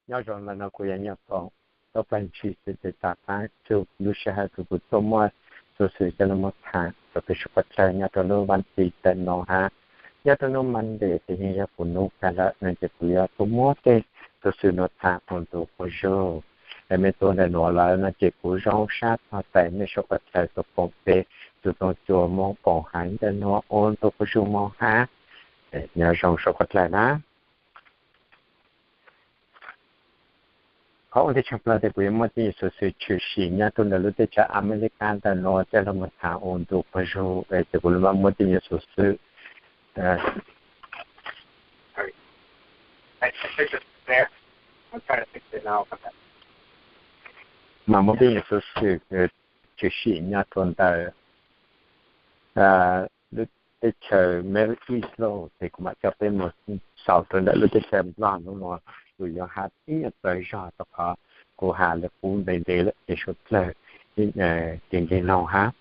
Nyob zoo, ntawm no kuv yog Nyiaj Foom, tuaj pab ntsis xwm txheej tag pab txug lub sij hawm kws kuv tuaj muab xuv xwm coj los tham rau peb suav dlawg nyob rau lub vaj txi ntawm no hab. Nyob rau hnub Monday ces yeej yog kuv hnub kawg lawm no ces kuv yuav tuaj muab tej xuv xwm no tham ua ntu ua zug. Es mej tuaj ntawm nuav lawm no ces kuv zoo sab tog tais mej suav dlawg tuaj koom peb tug tooj cua Moob Poom Haiv ntawm nuav ua ntu ua zug moog hab. Nyob zoo suav dlawg na. Qhov ua ntej tshaj plaws tes kuv yuav muab tej nyuag xuv xwm tshwm sim nyob rau ntawm lub teb chaws Amelikas ntawm nuav coj los tham ua ntu ua zug, ces kuv mam muab tej nyuag xuv xwm mam muab tej nyuag xuv xwm tshwm sim nyob rau ntawm lub teb chaws Middle East lauj, ces kuv mam coj peb mus xaus rau ntawm lub teb chaws Nplog hnub no, yus yuav has tib nyuag plawv zog rau qhov kuv has lawv qub ntev ntev lawm ces suav dlawg ces nkeeg noog hab.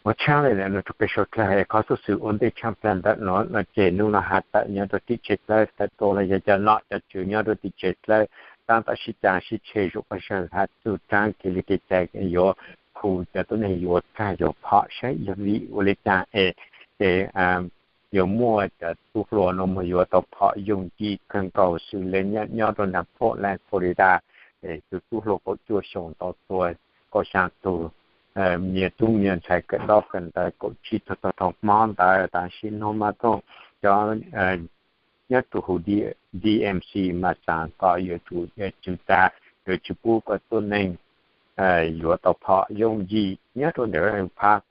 Ua tshaj le nuav rau peb suav dlawg es qhov xuv xwm ua ntej tshaj plaws ntawm nuav no ces hnub no has tawm nyob rau tim tsev dlawb tawm tuaj los yog cov nom cov tswv nyob rau tim tsev dlawb tab tom sib cav sib ceg zuj qab zag has txug tsaab kev li kev cai yuav khu cov tuab neeg yuav kag yuav phom saib yog vim ua li cas es ces yuav muaj cov tub hluas no moog yuav tau phom yooj yim kawg nkaus xws le nyob rau nram Portland, Florida, es tus tub hluas kaum cuaj xyoos tau tua kaum xyaa tug me nyuam tub me nyuam ntxhais kawm ntaub kawm ntawv kaum tsib tug tau rau hmo ntawd. Tam sim no mas cov nyob rau huv DMC mas xaav kom yuav tsum tswv tag, yuav tsis pub kom tuab neeg yuav tau phom yooj yim nyob rau ntawm phab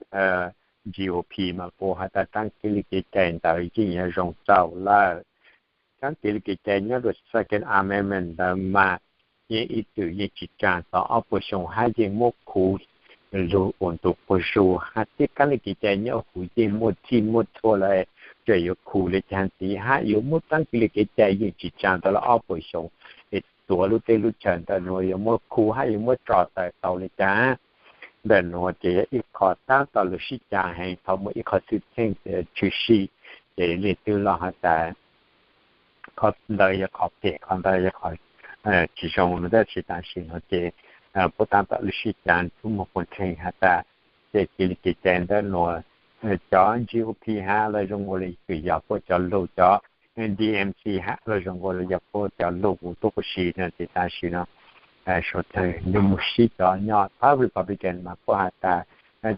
GOP mas puas has tas tsaab kev li kev cai ntawd yeej yuav zoo txaus lawm. Tsaab kev li kev cai nyob rau Second Amendment ntawd mas yeej ib txwm yeej tsis tsaa tau ob puas xyoo hab yeej muab khuv lug ua ntu quas zug hab. Tej kab li kev cai nyob huv yeej muaj txhij muaj txhua lawm, tseem yuav khuv li caag ntxiv hab yuav muab tsaab kev li kev cai yeej tsis tsaa tau lawm ob puas xyoo es tuav lub teb lub chaws ntawm nuav yuav muab khuv hab yuav muab tso tawm tau li cas. Ntawm nuav ces yog ib qho tab tom lug sib cav heev thaum muaj ib qho xwm txheej tshwm sim ces leej twg los has tas qhov ntawd yog qhov phem, qhov ntawd yog qhov tsis zoo no, tab sis tam sim no ces puab tab tom lug sib cav tub moog puag ntseeg has tas tej kev li kev cai ntawm nuav cov GOP hab los zoo ua li kws yog puab cov lug, cov DMC hab los zoo ua li yog puab cov lug huv tuab huv si no ces tam sim no suav dlawg yug moog sib cov nyob phab Republican mas puab has tas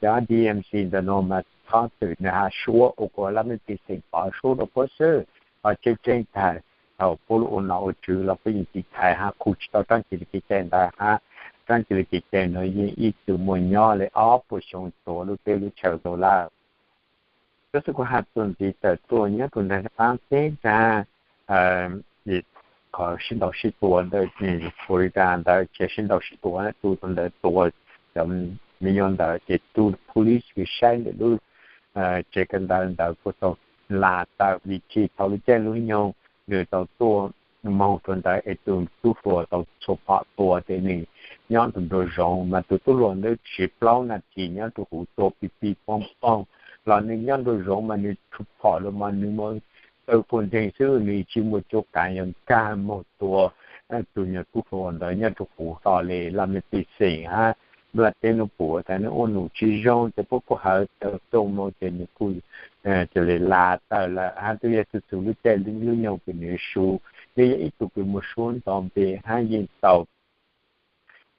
cov DMC ntawm nuav mas txhob txwm nwg has suab ua kuas laj mej pej xeem pov suab rau puab xwb. Qhov tseeb tseeb tag thaum puab lug ua nom ua tswv los puab yeej tiv thaiv hab khu tsis tau tsaab kev li kev cai ntawd hab. Tsaab kev li kev cai nuav yeej ib txwm muaj nyob li ob puas xyoo tuav lub teb lub chaws tau lawm. Cov xwm kuv has txuas ntxiv tawm tuaj nyob rau ntawm qaab teb nrag qhov sib ntaus sib tua ntawm Florida ntawd, tseem sib ntaus sib tua, tu rau ntawd tua cov me nyuam ntawd ces tug police kws saib ntawm lub tsev kawm ntawv ntawd kuj tau las tawm vim tsis tau lub caij lub nyoog nws tau tuaj moog rau ntawd es tus tub hluas tau txhua phom tua ces nws nyob rau nraum zoov mas tus tub hluas ntawd siv plaub nas this nyob rau huv tua pig pig poog poog los nws nyob nraum zoov mas nws txhua phom los mas nws muaj taw puag ntseeg xwb, nws tsis muaj cuab kav yuav nkag moog tua tus nyuag tub hluas ntawd nyob rau huv hlo li. Laj mej pej xeem hab nplaj teb nuav pum tas nws ua num tsis zoo ces puab kuj hawv taw tuaj moog ces nws kuj cia li las tawm lawm hab. Twb yog txhua txhua lub caij lub nyoog kws nws su, nws yog ib tug kws muaj suab nto npe hab yeej tau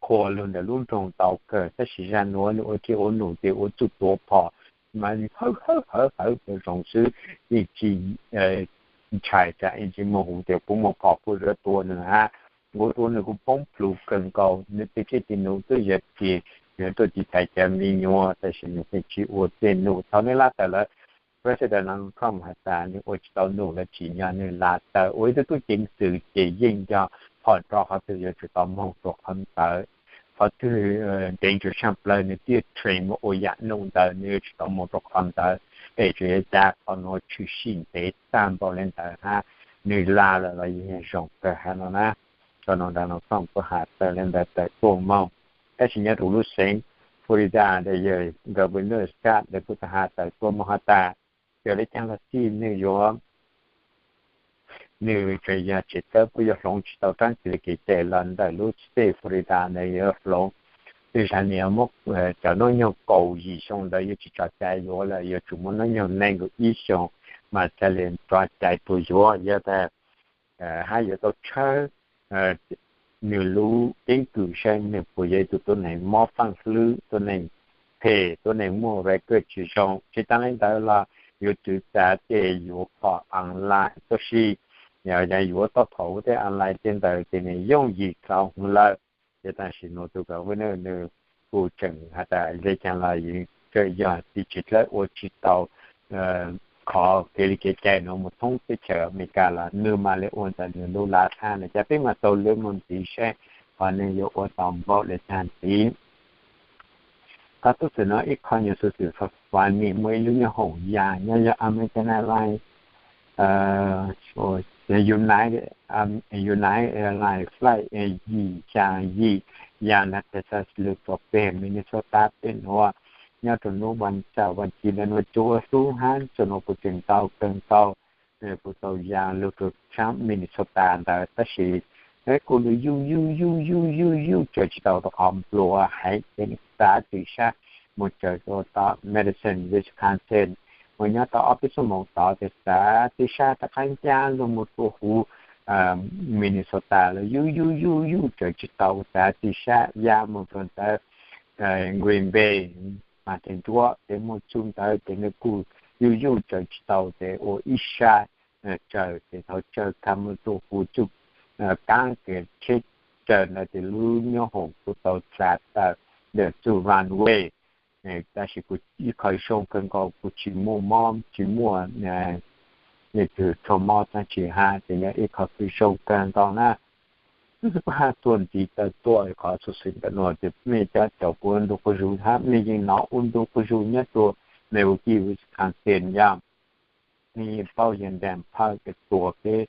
qhuas lug ntawm lub nroog tau kawg, tab sis zaj nuav nws ua kev ua num ces ua txuj tuav phom mas hawv hawv hawv hawv ua zoo xwb, yeej tsis ntshai tsam yeej tsis moog huv tias puab muaj phom puab yuav tua nws hab. Ua rua nws kuj poob plhus kawg nkaus, nws tej txiaj tej num twb yog ces yuav tuaj tiv thaiv cov me nyuam, tab sis nws yeej tsis ua tej num. Thaum nws las tawm lawm, President Donald Trump has tas nws ua tsis tau num lawm, tsim nyog nws las tawm ua ib tug tub ceev xwm ces yeej yog phom rau qhov twg yuav tsum tau moog rau qhov ntawd. Qhov twg danger tshaj plawg nws twb yuav train mus ua yam num ntawd, nws yuav tsum tau moog rau qhov ntawd. Es tsuas yog cas qhov nuav tshwm sim ntev tag npaum li ntawd hab, nws las lawm los yeej zoo kawg hab no na. Tso no Donald Trump kuj has tawm li ntawd tawm tuaj moog. Tab sis nyob rau lub xeev Florida ntawd yog Governor Scott ntawd kuj tau has tawm tuaj moog has tas yog li caag los xij nws yuav nws tseem yog tsev txawb, puas yuav hloov tsis tau rab kev li kev cai los ntawm lub state Florida ntawd yuav hloov. Tej zaum nws yuav muab cov hnub nyoog kaum yim xyoo ntawd yuav tsis tso cai yuav lawm, yuav tsum muab hnub nyoog nees nkaum ib xyoo mas thiaj li tso cai tuaj yuav. Yog tas hab yuav tau tshawb nws lub keeb kwm saib nws puas yog ib tug tuab neeg mob pheej hlwb, tuab neeg phem, tuab neeg muaj record tsis zoo. Tsis tas li ntawd los yuav tsum txav tej yuav kho online, tab sis yog yuav tau thaum tej online tej ntawd ces nws yooj yim dhau hwv lawm. Ces tam sim no tus governor nws kuj tseem has tas le caag los yeej tseem yog txiv tsev dlawb ua tsis tau qhov kev li kev cai no mus thoob teb chaws Amelikas los nws mam li ua ntawm nws lub lav thab no. Ces peb mam tau lwm mus ntxiv saib qhov nws yuav ua tau npaum li cas ntxiv. Qhov tub xwm no ib qho nyuag xov xwm fab fab, muaj ib lub nyoob hoom ya nyob yog American Airlines, United, United Airlines flight yim xyaa yim ya nram Texas lug rua peg Minnesota peb nuav nyob rua hnub vas xaum vas ntxiv ntawm nuav cuag ua hlub hab txug nuav kuj tseem ntau kawg nkaus, kuj tau ya lug rua tshab Minnesota ntawd tab sis kuj lug yuj yuj yuj yuj yuj yuj tsaws tsis tau rua qhov nplua heev ces nws xav txim sab mus tsaws rua tom Madison, Wisconsin. Mus nyob tau ob peb xuab moos tod ces xav txim sab rov qab ncaj lug mus rua huv Minnesota los yuj yuj yuj yuj tsaws tsis tau, xav txim sab ya mus rua ntawd Green Bay mas tes nruab ces muaj txug ntawd ces nws kuj yuj yuj tsaws tsis tau ces ua ib sab tsaws ces thaum tsaws tag mus rua huv txuj kaab kev tsheb tsaws ntawd ces lub nyoob hoom kuj tau dlaag tawm ntawm txuj runway. Tab sis kuj ib qho zoo kawg nkaus kuj tsis muaj mob tsis muaj leej twg raug mob dlaab tsi hab ces yog ib qho kws zoo kawg nkaus na. Tub xwm kuj has txuas ntxiv tawm tuaj qhov xuv xwm ntawm nuav ces mej cov caum kuv ua ntu quas zug hab mej yeej nov ua ntu quas zug nyob rua Milwaukee, Wisconsin yog mej yeej paub yawg Nraag Phawj tes tuag peb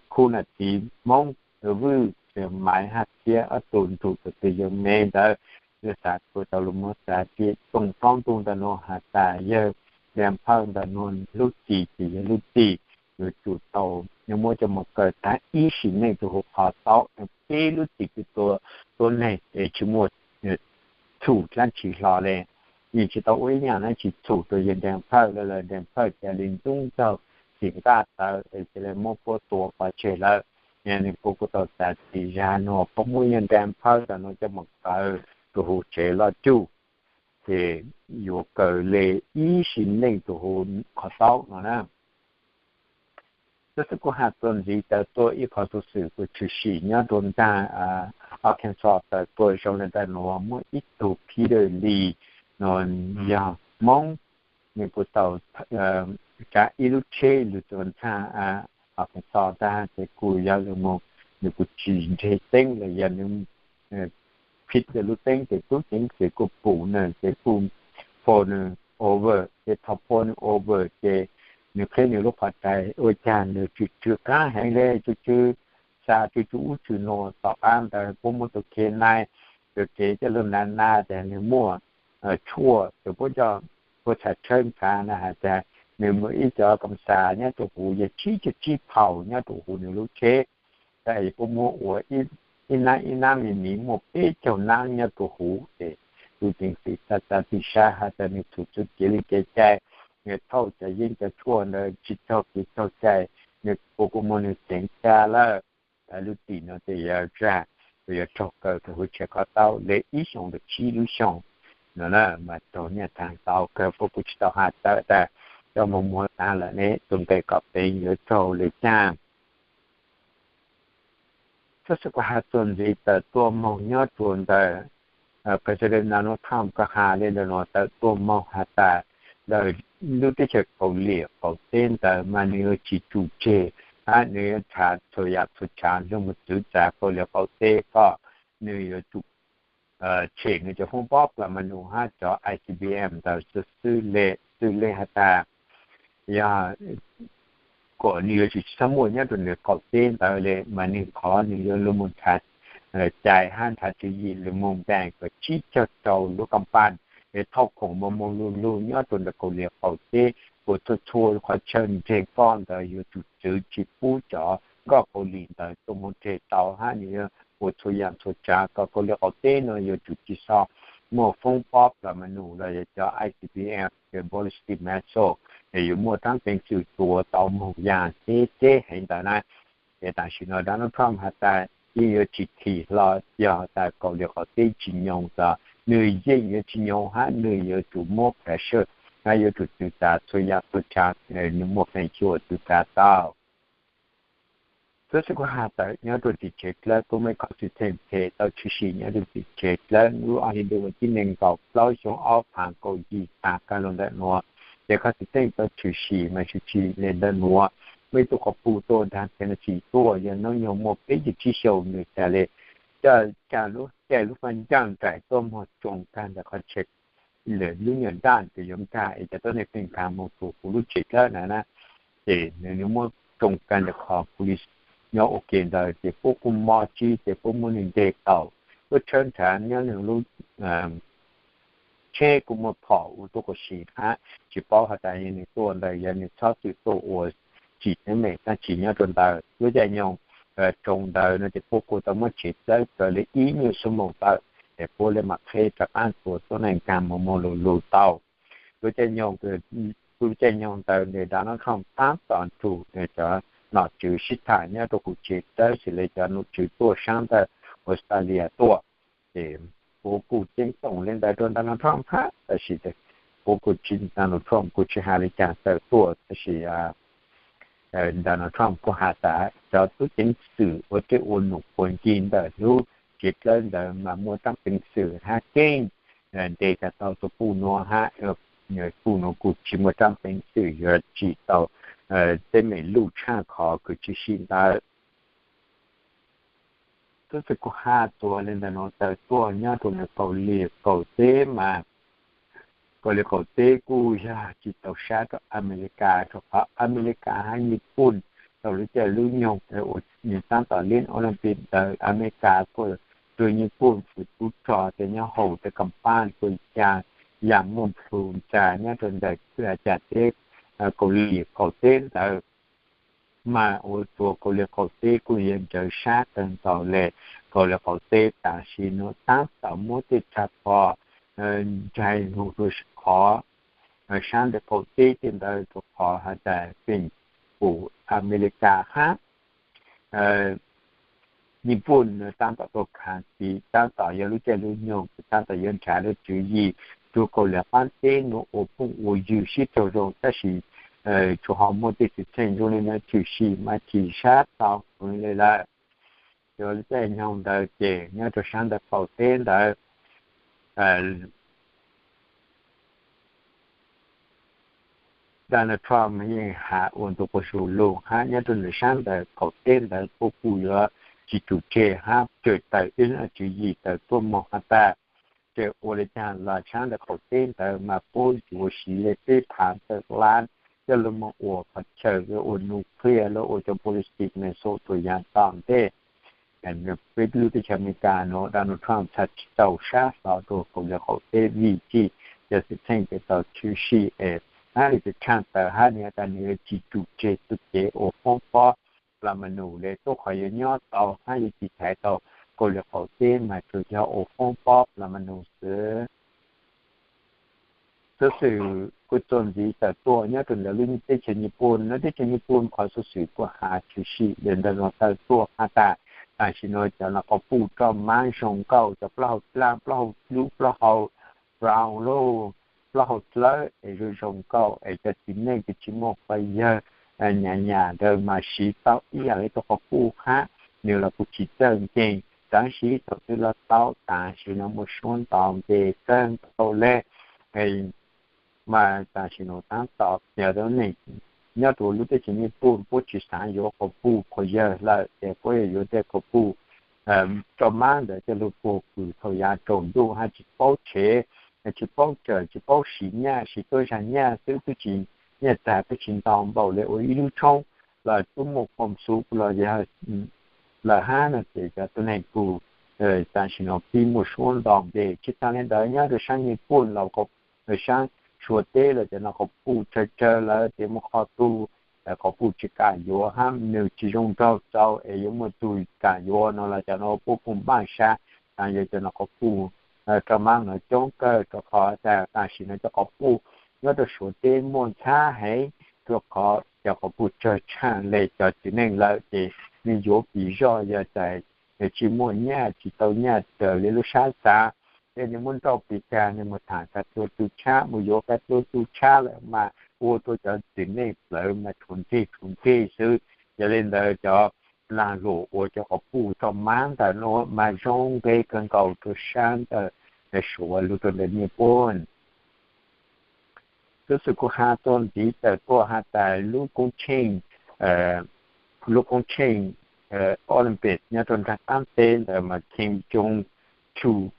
khub nam txiv Moob Vwj, Maiv hab Txhiab ob tug nrug tug twg yawg me ntawd. Yawg xav kuj tau lug muab xav piam txooj plaub ntug ntawm nuav has tas yawg Nraag Phawj ntawm nuav lub txim ces yog lub txim yuav tsum tau muab coj mus kaw tag ib sim neej rua huv qhov taub. Peb lub txim kws tua tuab neeg es tsis muaj txhum dlaab tsi hlo le, yeej tsis tau ua ib yaam dlaab tsi txhum rua yawg Nraag Phawj lawm, Nraag Phawj ca le ntxub nraug txim nqaj tawv es ca le muab puab tua pov tseg lawm. Yog nws kuj kuj tau xav txim zag nuav puab muab yawg Nraag Phawj ntawm nuav coj mus kaw rua huv tsev loj cuj, ces yuav kaw le ib sim neej rua huv qhov taub no na. Tub xwm kuj has txuas ntxiv tawm tuaj ib qho xuv xwm kuj tshwm sim nyob rua nraag Arkansas tawm tuaj zoo le ntawm nuav, muaj ib tug Peter Lee, nuav yog Moob, nws kuj tau tsav ib lub tsheb lug rua nraag Arkansas tag ces kuj yog lug moog, nws kuj tsis nreg teeb los yog nws phiv lub teeb ces tub ceev xwm kuj pum nws ces kuj pull nws over, ces thaum pull nws over ces nws qheb nws lub qhov rais ua caag nws tsw tsw qaab heev le, tsw tsw xav tsw tsw ub tsw nuav. Tom qab ntawd puab muab tus K nine, tus kev coj lug nav nav tas nws muaj tshuaj, ces puab coj, puab txhaj tshawb ntxhaav na has tas nws muaj ib cov kam xas nyob rua huv yog tsib caug tsib phaum nyob rua huv nws lub tsheb. Tas puab muab ua ib nab ib nab me miv muaj peb caug nab nyob rua huv ces tub ceev xwm txhaj txhaj txim sab has tas nws txhum txhum kev li kev cai, nws thauj cov yeeb cov tshuaj ntawd tsis raug kev raug cai, nws puab kuj muab nws xeev tsa lawm. Lub txim no ces yog zag, yuav raug kaw rua huv tsev qhov taub le ib xyoos rua tsib lub xyoos no na, mas raug nyaj tag ntau kawg, puab kuj tsis tau has tawm tas coj moog muag tag lawm ne, tus nqe kom peev yuav raug le caag. Tub xwm kuj has txuas ntxiv tawm tuaj moog nyob rua ntawm President Donald Trump kuj has le ntawm nuav tawm tuaj moog has tas ntawm lub teb chaws Kaus Lim qaum teb ntawd mas nws yuav tsis tsum tseg, hab nws yuav nrhav txhua yam txhua tsav lug moog txwv txav Kaus Lim qaum teb kom nws yuav tsum tshem nws cov foob pob kws mas nws hab cov I C B M ntawd xwb xwb le, xwb le has tas yog kom nws yuav tsis txhob muaj nyob rua nws qaum teb ntawd le, mas nws qhov nws yuav lug moog nrhav cai hab nrhav tswv yim lug moog npeej kom tsib caug rau lub compound es thauj khoom moog moog lug lug nyob rua ntawm Kaus Lim qaum teb ua txhua txhua qhov chaw nreg koj ntawd yuav tsum txwv tsis pub cov nkoj Kaus Lim ntawd tuaj mus nreg tau hab nws yuav ua txhua yaam txhua tsaav kom Kaus Lim qaum teb no yuav tsum tsis txhob muaj foob pob plas ma nus los yog cov I C B M, ballistic missile, yuav muaj raab peev xwm tuav tau moog yaam teb teb heev ntawd na. Ces tam sim no Donald Trump has tas yeej yuav tsis thim hlo, yog tas Kaus Lim qaum teb tsis nyoog los nws yeej yuav tsis nyoog hab nws yuav tsum muab pressure hab yuav tsum txwv txav txhua yaam txhua tsaav nws muaj feem xyuam txwv txav tau. Xov xwm kuj has tawm nyob rua tim tsev dlawb, kuj muaj ib qho xwm txheej phem tau tshwm sim nyob rua tim tsev dlawb lub ob hli ntuj vas thib nees nkaum plaub xyoo ob phav kaum yim taag kag lug ntawm nuav. Ces qhov xwm txheej tau tshwm sim mas tshwm sim le ntawm nuav, muaj ib tug quas puj tuaj nraag Tennessee tuaj yog hnub nyoog muaj peb caug tsib xyoos, nws tas le coj lub caij lub faj ncaaj nraim tuaj moog tsoo kag ntawm qhov chaw lawm lub nyuas ntaaj tes yuav nkaag es cov tuab neeg pheej nkaag moog rua huv lub tsev dlawb na na. Ces nws muab tsoo kag ntawm qhov police nyob ua ke ntawd ces puab kuj mob tsib ces puab muab nws ntes tau, puab tshawb nrhav nyob nws lub tsheb kuj muaj phom ua tuaj quas si hab tsis paub has tas yog nws tuaj ntawd yog nws txhob txwm tuaj ua tsim teeb meem dlaab tsi nyob rua ntawd. Lub caij nyoog tsoo ntawd no ces puab kuj tau muab tsev dlawb raws le ib nyuag xuab moos tawm es puab le maam qheb rov qaab txhua tuab neeg nkaag moog moog lug lug tau. Lub caij nyoog, lub caij nyoog ntawd nws Donald Trump taab tom nrug nws cov nom tswv sib tham nyob rua huv tsev dlawb xws le cov nom tswv tuaj saab ntawm Australia tuaj. Ces puab kuj ceeb toom le ntawd rua Donald Trump hab, tab sis puab kuj tsi, Donald Trump kuj tsis has le caag tawm tuaj, tab sis Donald Trump kuj has tas cov tub ceev xwm ua dlej ua num puag ncig ntawm lub tsev dlawb ntawd mas muaj raab peev xwm hab keeb ntes tau tus puj nuav hab, puj nuav kuj tsis muaj raab peev xwm yuav tsim tau teeb meem luj tshaj qhov kws tshwm sim ntawd. Xov xwm kuj has txuas le ntawm nuav tawm tuaj nyob rua ntawm Kaus Lim qaum teb mas Kaus Lim qaum teb kuj yog tsis tau sab rua Amelikas rua qhov Amelikas hab Nyij Pooj tau lub caij lub nyoog ua nws taab tom lub Olympic ntawd Amelikas kuj rua Nyij Pooj txwv tub rog tes nyob hauv tej kaam paab kuj ca yam muaj plhu ntsa nyob rua ntawm caag teb Kaus Lim qaum teb ntawd. Mas ua rua Kaus Lim qaum teb kuj yog nrawv sab tawg ntxaus le. Kaus Lim qaum teb tam sim nuav taab tom muab tej tshaj phom nraig lug rua qhov sab ntawm qaum teb tej ntawd rua qhov has tas feem pum Amelikas hab Nyij Pooj taab tom tau khav tiv, taab tom yog lub caij lub nyoog taab tom yuav nrhav lub tswv yim rua Kaus Lim qaab teb nuav ua phooj ua ywg sib raug zoo, tab sis tsuas ho muaj tej xwm txheej zoo le nuav tshwm sim mas chim sab tau heev le lawm. Yog lub caij nyoog ntawd ces nyob rua sab ntawm qaum teb ntawd Donald Trump yeej has ua ntu quas zug lug hab nyob rua ntawm sab ntawm qaum teb ntawd puab kuj yuav tsis tsum tseg hab tseem tawm ib zaj tswv yim tawm tuaj moog has tas tseem ua le caag los sab ntawm qaum teb ntawd mas puab yuav siv le peb phav tawm lab coj lug moog ua qhov chaw ua nuclear los ua cov ballistic missile txhua yaam tom ntej. Peb lub teb chaws Amelikas nuav Donald Trump txhad tsis tau sab hlo rua Kaus Lim qaum teb vim tsi cov xwm txheej tau tshwm sim es hab le tau tshaaj tawm hab nws has tas nws yuav tsis tsum tseg txuj kev ua foob pob plas ma nus le, tub qhov yuav nyob tau hab yuav tiv thaiv tau Kaus Lim qaum teb mas tsuas yog ua foob pob plas ma nus xwb. Xov xwm kuj txuas ntxiv tawm tuaj nyob rua ntawm lub teb chaws Nyij Pooj. Lub teb chaws Nyij Pooj qhov xov xwm kuj has tshwm sim le ntawm nuav tawm tuaj has tas tam sim nuav cov laj quas puj roj maab zoo nkauj, cov plaub hau dlaab, plaub hau dlub, plaub hau brown, plaub hau dlawb es zoo zoo nkauj es cov txiv neej kws tsis muaj quas yawg nyam nyam ntawd mas siv tau ib yam le tug quas puj hab, nws los kuj tsis txawj nkeeg, tab sis thaum twg los tau. Tam sim nuav muaj suab nto npe kawg nkaus le. Mas tam sim nuav taab tom cov tuab neeg nyob rua lub teb chaws Nyij Pooj puab tsis xaav yuav quas puj quas yawg lawm ces puab yuav yuav tej quas puj roj maab ntawd coj lug puag pw thaum yav tsaus ntuj hab tsis paub tshev, tsis paub tsawm, tsis paub siv nyaj, siv tuab zag nyaj xwb, twb tsis, nyaj txag twb tsis ntau npaum le ua ib lub tshoob los tub muaj khoom xub los yog lawm hab no ces cov tuab neeg kuj tam sim nuav pib muaj suab nto npe. Tsis taag le ntawd nyob rua saab Nyij Pooj los sab tshuav teb los cov no qhov puj tsawg tsawg lawm ces muaj qhov tug qhov puj tsis kam yuav hab, nws tsis zoo nraug txaus es yuav muaj tug kam yuav no los cov no puab kuj npaj sab tas yuav cov no qhov puj roj maab no coob kawg rua qhov tas tam sim no cov qhov puj nyob rua Suav teb muaj ntxhab heev, rua qhov cov qhov puj tsawg tshaj le cov txiv neej lawm ces nwg yuav pis zog yog tas tsis muaj nyaj tsis tau nyaj raws li lub sab xav, ces nwg muab nrauj pis kag nwg mus tham kag tua tug tshab, mus yuav kag tua tug tshab lawm mas ua rua cov txiv neej plawv mas rhuav nrig rhuav nrig xwb. Yog li ntawd cov lag luam uas cov qhov puj roj maab ntawm nuav mas zoo nqe kawg nkaus rua sab ntawm Suav lug rua ntawm Nyij Pooj. Tub xwm kuj has txuas ntxiv tawm tuaj has tas lub koob tsheej, lub koob tsheej Olympic nyob rua nraag qaab teb ntawd mas Kim Jong Chul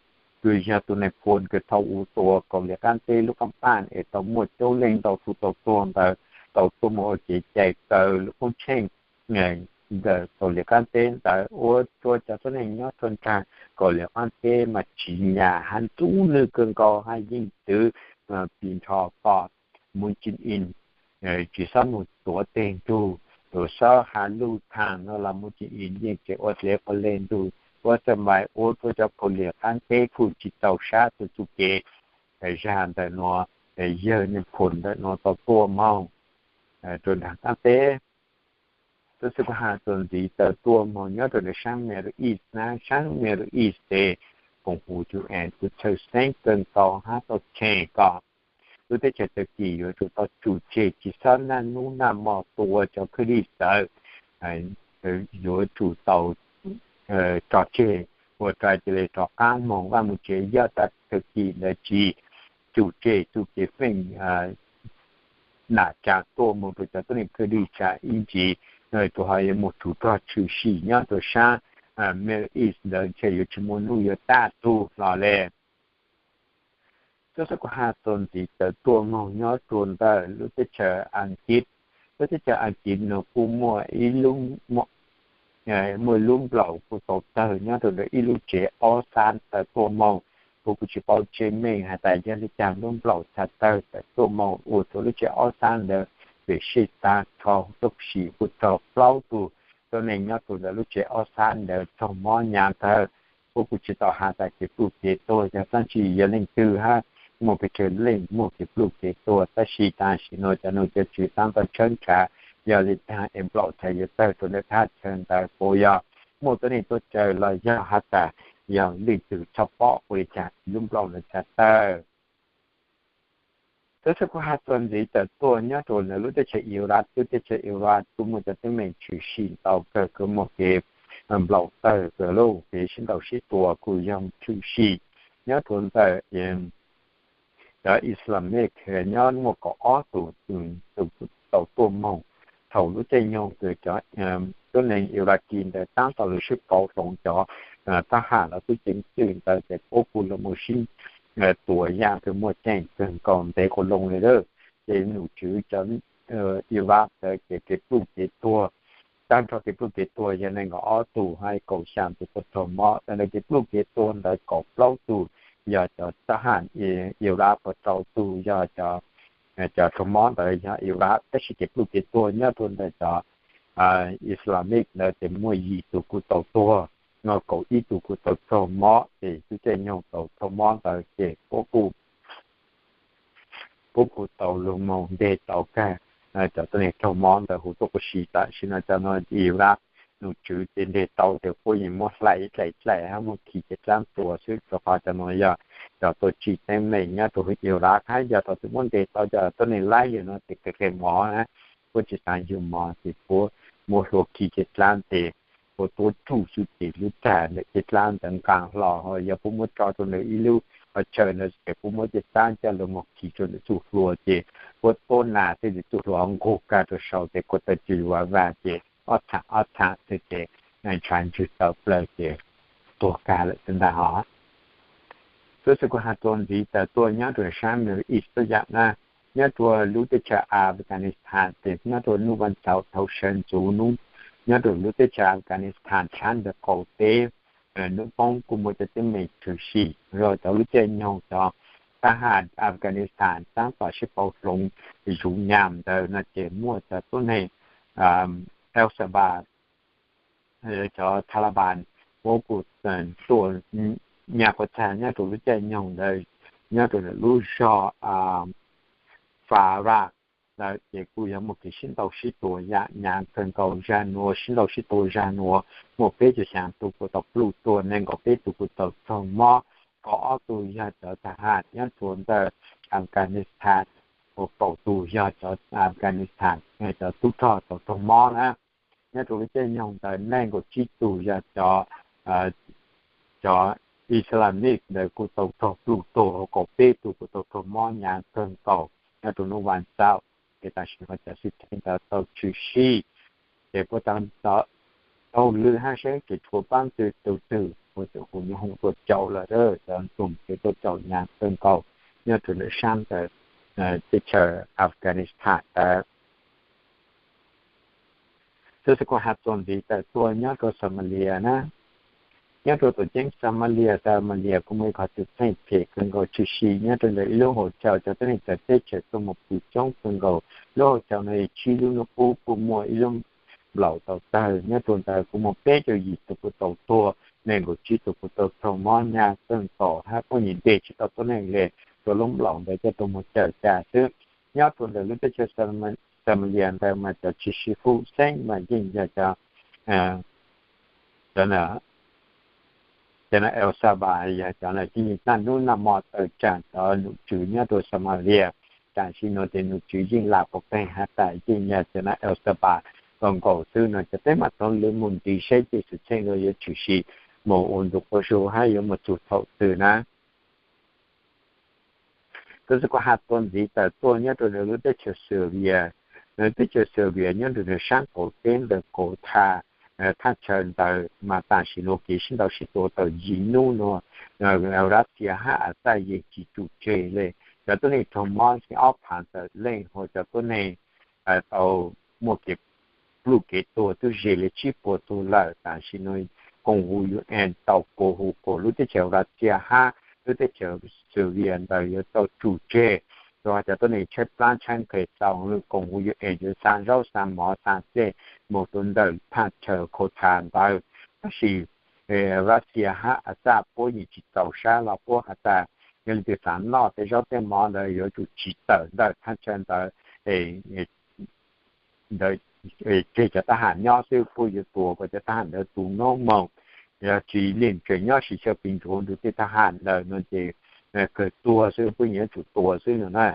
kws yog tug nais phoo kws thaus ua tua Kauslim Qaab Teb lub qaab paj es tau muaj coob leej ntau tug tau tuag ntawd tau tuaj moog ua kev cai kaw lub koob tsheej ntawm Kauslim Qaab Teb ntawd ua rua cov tuab neeg nyob rua nraag Kauslim Qaab Teb mas tsim nyam hab ntxub nwg kawg nkaus hab yeej twv pis nrho kom Moon Jae-in tsis xob moog tuav teg nrug, tsis xob has lug thaam no los Moon Jae-in yeej tseem ua dlev quas le nrug, ua txawm mais ua rua cov Kauslim Qaab Teb kuj tsis txaus sab txuj kev zag ntawm nuav yawg nais phoo ntawm nuav tau tuaj moog rua nraag qaab teb. Tub xwm kuj has txuas ntxiv tawm tuaj moog nyob rua nraag saab Middle East na, saab Middle East ces koom haum U N kuj txhawj xeeb kawg nkaus hab tau cheem kom lub teb chaws Turkey yuav tsum tau tsum tseg tsis xob naj nub naj mo tua cov Kurd ntawd, yuav tsum tau tso tseg ua rua cia li rov qaab moog vaj moog tsev, yog tas Turkey ntawd tsis tsum tseg txuj kev feem nam tsaa tuaj moog rua cov tuab neeg Kurd tsaa ib ntsis, tsuas ho yuav moog tsum rog tshwm sim nyob rua saab Middle East ntawd ntshe yuav tsis muaj nuj yuav tag tug hlo le. Tub xwm kuj has txuas ntxiv tawm tuaj moog nyob rua ntawm lub teb chaws Ankit. Lub teb chaws Ankit nuav kuj muaj ib lub, muaj ib lub nplaum kuj tau tawg nyob rua ntawm ib lub tsev ob xab tawm tuaj moog. Kuv kuj tsis paub tseeb meej has tas yog le caag lub nplaum txhaj tawg tawm tuaj moog ua rua lub tsev ob xab ntawd vim sij tas rho tuab sim kuj raug plaub tug tuab neeg nyob rua ntawm lub tsev ob xab ntawd raug mob hnyav kawg. Kuv kuj tsis tau has tas kev pluj kev tuag yog dlaab tsi, yog leej twg hab muaj pes tsawg leej muaj kev pluj kev tuag, tab sis tam sim nuav cov nug cov tswv taab tau tshawb nrhav yog le caag es nplaum txhaj yuav tawg rua ntawm thaj chaw ntawd, puas yog muaj tuab neeg tuaj tsawg los yog has tas yog leej twg tshaj pob ua le caag lub nplaum ntawd txhaj tawg. Tub xwm kuj has txuas ntxiv tawm tuaj nyob rua ntawm lub teb chaws Iraq. Lub teb chaws Iraq kuj muaj cov teeb meem tshwm sim ntau kawg, kuj muaj kev nplaum tawg kawg, lub kev sib ntaus sib tua kuj yog tshwm sim nyob rua ntawm cov Islamic nyob muaj kaum ob tug tau tuaj moog thaum lub caij nyoog kws cov tuab neeg Iraqi ntawd taab tau lug sib pauv hloov cov thab ham los tub ceev xwm ntawd ces puab kuj lug moog sib tua yaj kawg, muaj ceem kawg nkaus ntev quas loo le lawm. Ces nom tswv cov Iraq ntawd ces kev pluj kev tuag, taag nrho kev pluj kev tuag yog nees nkaum ob tug hab kaum xyaa tug kuj raug mob. Tag ntawd kev pluj kev tuag ntawd kaum plaub tug yog cov thab ham Iraq, kaum rau tug yog cov raug mob ntawd yog Iraq, tab sis kev pluj kev tuag nyob rua ntawm cov Islamic ntawd ces muaj yim tug kuj tau tuag, kaum ib tug kuj tau raug mob, ces lub caij nyoog tau raug mob ntawd ces puab kuj puab kuj tau lug moog nteg tau kag cov tuab neeg raug mob ntawd huv tuaj quas si. Tam sim no cov no Iraq nom tswv ces nteg tau tias puab yeej muab hlais dlaim dlaim hab muab khi cev dlaab tua xwb, rua qhov cov no yog cov tuaj tsim teeb meem nyob rua huv Iraq hab yog thaum twg muab nteg tau cov tuab neeg laib yawg no ces kawg kawg mov na, puab tsis xaav yug mov ces puab muab hlua khi cev dlaab tes, puab tuab tsuj xwb ces lub tag ntawm cev dlaab ntawd nqaa hlo, ho yog puab muab tso rua ntawm ib lub qhov chaw ntawd ces puab muab cev dlaab coj lug moog khi rua ntawm txuj hlua ces puab tuab nas xwb ces txuj hlua nqug kag rua sau ces kuas tawg tsis vaag vaag ces ob thaam ob thaam xwb ces ntshav ntswg tawm plawg ces tuag kag lawm xwb ntag hos. Tub xwm kuj has txuas ntxiv tawm tuaj nyob rua saab Middle East tuab yaam na, nyob rua lub teb chaws Afghanistan ces nyob rua nub vaaj ntxhau thaum sawv ntxuv nub, nyob rua lub teb chaws Afghanistan saab ntawm qaum teb nub poob kuj muaj cov teeb meem tshwm sim yog cov lub caij nyoog cov thab ham Afghanistan tab tom sib pauv hloov zuv nyam ntawd no ces muaj cov tuab neeg El Saba, cov Taliban, puab kuj tuaj nyas quas txag nyob rau lub caij nyoog ntawd nyob rau lub zog Farak ntawd ces kuj yog muaj kev sib ntaus sib tua yam hnyav kawg nkaus zaj nuav, sib ntaus sib tua zaj nuav muaj peb caug xyaa tug kuj tau pluj tuag, nees nkaum peb tug kuj tau raug mob, kaum ob tug yog cov thab ham nyob rua ntawm Afghanistan, kaum tug yog cov Afghanistan cov tub rog tau raug mob na. Nyob rau lub caij nyoog ntawd nees nkaum tsib tug yog cov cov Islamic ntawd kuj tau raug pluj tuag, kaum peb tug kuj tau raug mob hnyav kawg nkaus nyob rau hnub vas xaum. Ces tam sim no cov xwm txheej ntawd tau tshwm sim, ces puab tau taug lw hab saib kev tshuav paab twg tug twg, puab txawm hu nyob hoov tuaj caum lawm, cov ntxoog ces tuaj caum hnyav kawg nkaus nyob rau ntawm saab ntawm teb chaws Afghanistan ntawd. Xwb xwb kuv has txuas ntxiv tawm tuaj nyob rau Somalia na. Nyob rau tuam ceeb Somalia, Somalia kuj muaj ib qhov xwm txheej phem kawg nkaus tshwm sim nyob rau ntawm ib lub hauv chaw cov tuab neeg txawv teb chaws tuaj mus pw coob kawg nkaus. Lub hauv chaw no yog tsib lub nub qub kuj muaj ib lub nplaum tau tawg nyob rau ntawd kuj muaj peb caug yim tug kuj tau tuag, nees nkaum tsib tug kuj tau raug mob hnyav kawg nkaus hab poj niam ntes tsis tau tuab neeg le, rua lub nplaum ntawd coj tuaj mus cawm tas xwb. Nyob rau ntawm lub teb chaws Somalia ntawd mas cov tshwm sim huv xeeb mas yeej yog cov cov no El Saba yog cov no yeej naj hnub naj hmo tawm tsam cov nom tswv nyob rau Somalia. Tam sim no ces nom tswv yeej lam pov peeg has tas yeej yog cov no El Saba nkaus nkaus xwb no. Cov peb mam taug lw mus ntxiv saib tej xwm txheej no yuav tshwm sim mus ua ntu quas zug hab yuav mus txug thaum twg na. Tab sis kuv has txuas ntxiv tawm tuaj nyob rau lub teb chaws Syria, lub teb chaws Syria nyob rau saab qaum teb ntawm Ghouta, thaj chaw ntawd mas tam sim no kev sib ntaus sib tua tau yim nub no, Russia hab Assad yeej tsis tsum tseg le. Cov tuab neeg raug mob txij ob phav tawm leej, hos cov tuab neeg tau muaj kev pluj kev tuag twb ze li tsib puas tug lawm. Tam sim no koom huv UN tau koom huv kom lub teb chaws Russia hab lub teb chaws Syria ntawd yuav tau tsum tseg, rua cov tuab neeg tshaib plab tshaib nqhis tau. Koom huv UN yuav xa zaub xa mov xa txej mus rau ntawm thaj chaw Ghouta ntawd. Tab sis Russia hab Assad puab yeej tsis txaus sab los puab has tas yog leej twg xav noj tej zaub tej mov ntawd yuav tsum tsiv tawm ntawm thaj chaw ntawd ntawd, tseg cov thab ham nyob xwb, puab yuav tua kom cov thab ham ntawd tu noob moog. Yog tsis leej twg nyob sib xyaw pes ntsuav nrug tej thab ham ntawd no ces kawg tuag xwb, puab yuav tsum tua xwb no na.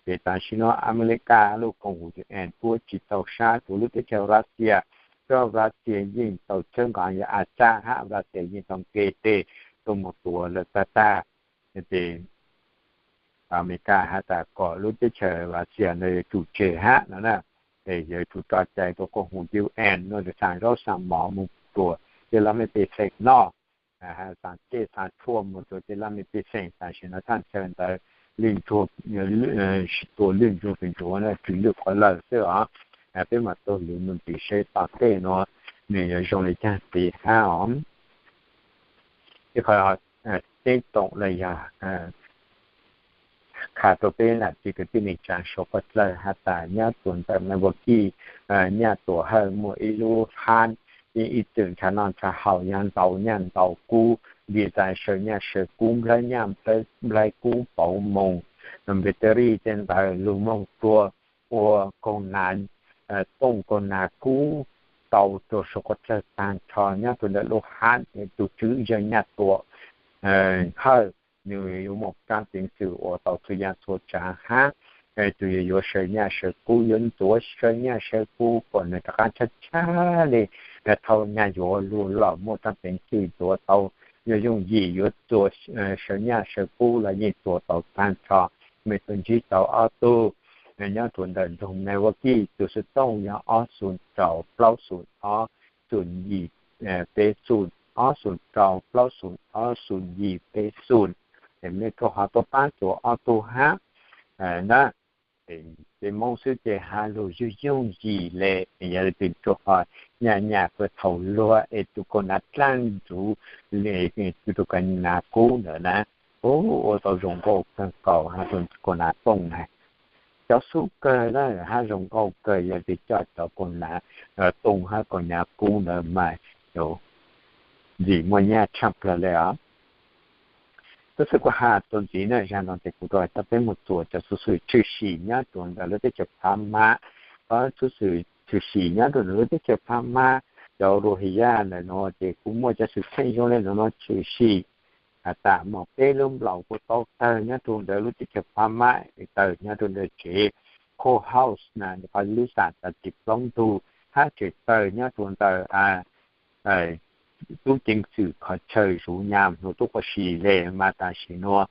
Ces tam sim no Amelikas lub koom huv UN puab tsis txaus sab rua lub teb chaws Russia, rua Russia yeej tau tshawb nqa yog Assad hab Russia yeej tau nqe tes tuaj mus tua lawm tag tag. Ces Amelikas has tas kom lub teb chaws Russia ntawd yuav tsum tseg hab no na, es yuav tsum tso cai rua koom huv UN nuav xa zaub xa mov mus rua tej laj mej pej xeem noj, xa txej xa tshuaj mus rua tej laj mej pej xeem. Tam sim no thaj chaw ntawd lwj ntsuag, sib tua lwj ntsuag pes ntsuav na, tsw lwj qhov lawm xwb os. Peb mam taug lw mus ntxiv saib tom tej nuav nws yuav zoo li caag ntxiv hab os. Ib qhov teeb toom los yog kha rua peb nam txiv kwv tij neej tsaa suav puab dlawg has tas nyob rua ntawm Milwaukee, Nyaj Tuam Hawj muaj ib lub hab, yeej ib txwm nrhav noj nrhav haus, yog ntaus nyaj ntaus kub, nti tas saw nyaj saw kub, nplhaib nyaj nplhaib kub, pauv moos, npes tas ri tej ntawd lug moog rua ua kaug nas, tooj kaug nas kub tau rua suav quav dlawg taag nrho nyob rua ntawm lub hab. Tug tswv yawg Nyaj Tuam Hawj nws yuav moog kaab peev xwm ua tau txhua yaam txhua tsaav hab, tug yuav yuav saw nyaj saw kub, yuav ntxuav saw nyaj saw kub kom nws rov qaab tshab tshab le. Thaum nyaj yuav lug los muaj kaab peev xwm ntxuav tau, yuav yooj yim yuav txuas saw nyaj saw kub los yeej txuas tau taag nrho. Mej tug ntsib tau ob tug nyob rua ntawm nroog Milwaukee, tug xov tooj yog ob xoom rau plaub xoom ob xoom yim peb xoom, ob xoom rau plaub xoom ob xoom yim peb xoom. Es mej rua qhov tuaj paab txuas ob tug hab na. Peb Moob xwb ces has lug yooj yooj yim le, yog le twg rua qhov nyaj nyaj kua thaum luag es tug kaug nas dlaab ntxuv, tug kaug nas kub ntawd na, Ua tau zoo nkauj kawg nkaus hab zoo kaus nav tooj na. Cov xub kawg na hab zoo nkauj kawg yog tias coj cov kaus nav tooj hab kaus nav kub ntawd mas ntxim muaj nyaj tshaj plawg le os. Tab sis kuv has txuas ntxiv na, zag no ces kuv rov coj peb mus txuas cov xuv xwm tshwm sim nyob rau ntawm lub teb chaws Phab Mab. Cov xuv xwm tshwm sim nyob rau ntawm lub teb chaws Phab Mab, cov Rohingya ntawm no ces kuj muaj cov xwm txheej zoo le no no tshwm sim. Has tas muaj peb lub nplaum kuj tau tawg nyob rau ntawm lub teb chaws Phab Mab, tawg nyob rau ntawm tsev courthouse na, qhov lub xam tas tsis plaub ntug, hab tsev tawg nyob rau ntawm tub ceev xwm qhov chaw zuv nyam hluas tub quas si le mas tam sim nuav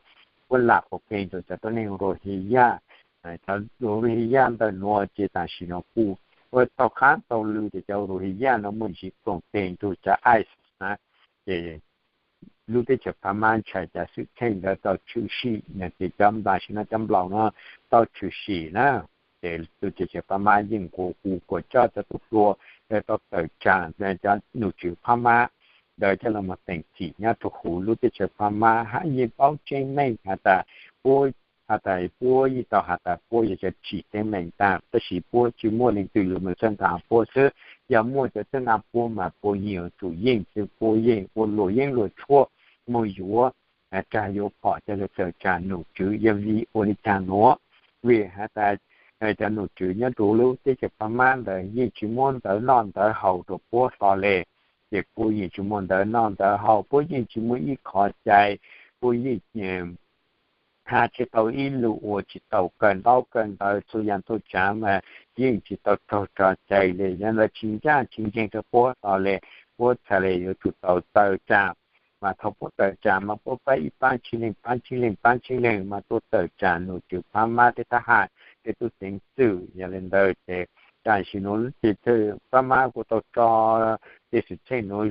puab lam quas keeg rau cov tuab neeg Rohingya. Cov Rohingya ntawm nuav ces tam sim nuav kuj ua tau qab tau lw tias cov Rohingya no muaj ntsis koom teg nrug cov ISIS na, ces lub teb chaws Phab Mab ntshai cov xwm txheej ntawd tau tshwm sim, ces cov nplaum sim no cov nplaum no tau tshwm sim na, ces lub teb chaws Phab Mab yeej kuj kuj coj cov tub hluas tau tawm tsam, cov nom tswv Phab Mab ntawd coj los teem txim nyob rau huv lub teb chaws Phab Mab hab yeej paub tseeb meej has tas puab, has tas puab yeej tau has tas puab yog cov tsim teeb meem tag, tab sis puab tsis muaj leej twg lug moog txhawb nqa puab xwb. Yog muaj cov txhawb nqa puab mas puab yeej yuav tsum yeej xwb, puab yeej ua luam yeeb luam tshuaj moog yuav rag yuav phom coj lug tawm tsam nom tswv. Yog vim ua li cas nuav? Vim has tas cov nom tswv nyob rau lub teb chaws Phab Mab ntawd yeej tsis muab ntawv noj ntawv haus rau puab hlo le, ces puab yeej tsis muaj ntawv noj ntawv haus, puab yeej tsis muaj ib qho cai, puab yeej has tsis tau ib lus, ua tsis tau kawm ntaub kawm ntawv, txhua yam txhua tsav mas yeej tsis tau raug tso cai le. Yog ntawd tsis ncaj tsis nceeg rau puab hlo le, puab txhad le yuav tsum tau tawm tsam. Mas thaum puab tawm tsam mas puab pab ib paab tshib leeg, paab tshib leeg, paab tshib leeg mas tuaj tawm tsam nom tswv Phab Mab tej thab ham, tej tub ceev xwm. Yog li ntawd ces tam sim nuav lub teb chaws Phab Mab kuj tau tso tej xwm txheej nuav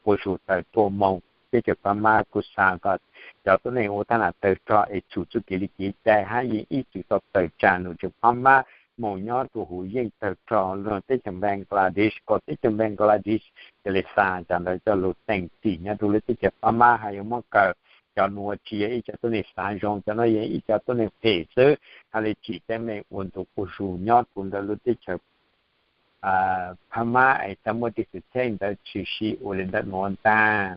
quas zug tawm tuaj moog. Teb chaws Phab Mab kuj xaav kom cov tuab neeg ua thab ham tawg rog es txhum txuj kev li kev cai hab yeej ib txwm tau tawm tsam nom tswv Phab Mab moog nyob rua huv yeej tawg rog lug teb chaws Bangladesh, kom teb chaws Bangladesh ca le xa cov ntawd coj lug teem txim nyob rua lub teb chaws Phab Mab, hab yuav muab kaw cov nuav tsis yog ib cov tuab neeg xaav zoo, cov nuav yog ib cov tuab neeg phem xwb, hab le tsim teeb meem ua ntu quas zug nyob rua ntawm lub teb chaws Phab Mab es txhad muaj tej xwm txheej ntawd tshwm sim ua li ntawm nuav ntag.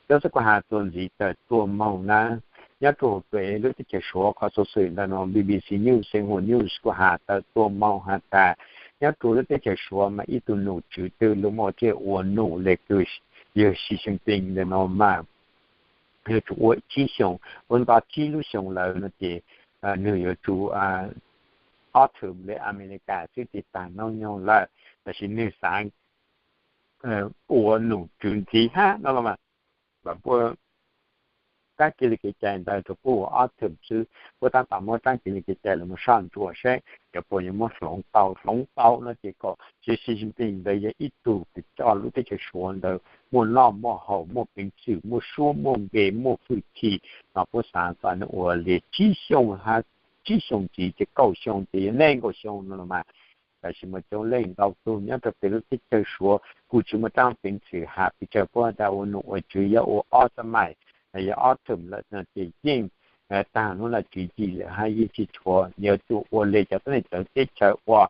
Cov xwb kuv has txuas ntxiv tawm tuaj moog na, nyob rua huv lub teb chaws Suav qhov xuv xwm ntawm nuav B B C News, Xeev Huas News kuj has tawm tuaj moog has tas nyob rua lub teb chaws Suav mas ib tug nom tswv twg lug muaj tsiaj ua num le kws yawg Xi Jinping ntawm nuav mas yuav tsum ua tsib xyoos, ua nto tsib lub xyoos lawm no ces nwg yuav tsum ob thwm le Amelikas xwb ces taag nub nyoog lawm, tab sis nwg xaav ua nom tswv ntxiv hab no los mas puab rab kev li kev cai ntawd rua puab ua ob thwm xwb, puab tab tom muab rab kev li kev cai los soj ntsuam seb cov puas yuav muab hloov tau. Hloov tau no ces kom Xi Jinping ntawd yog ib tug kws coj lub teb chaws Suav ntawd muaj noj muaj haus, muaj peev xwm, muaj suab muaj npe, muaj hwj chim, no puab xaav kom nwg ua li tsib xyoos, tsib xyoos ntxiv ces kaum xyoo ces yog nees nkaum xyoo no los mas. Tab sis mas coob leej ntau tug nyob rau pem lub teb chaws Suav kuj tsis muaj rab peev xwm has pes tsawg, puab tas ua nom ua tswv yog ua ob xab mais, yog ob thwm lawm no ces yeej taag nub lawm tswv yim lawm hab yeej tsis tshuav, yuav tsum ua le cov tuab neeg txawv teb chaws ua,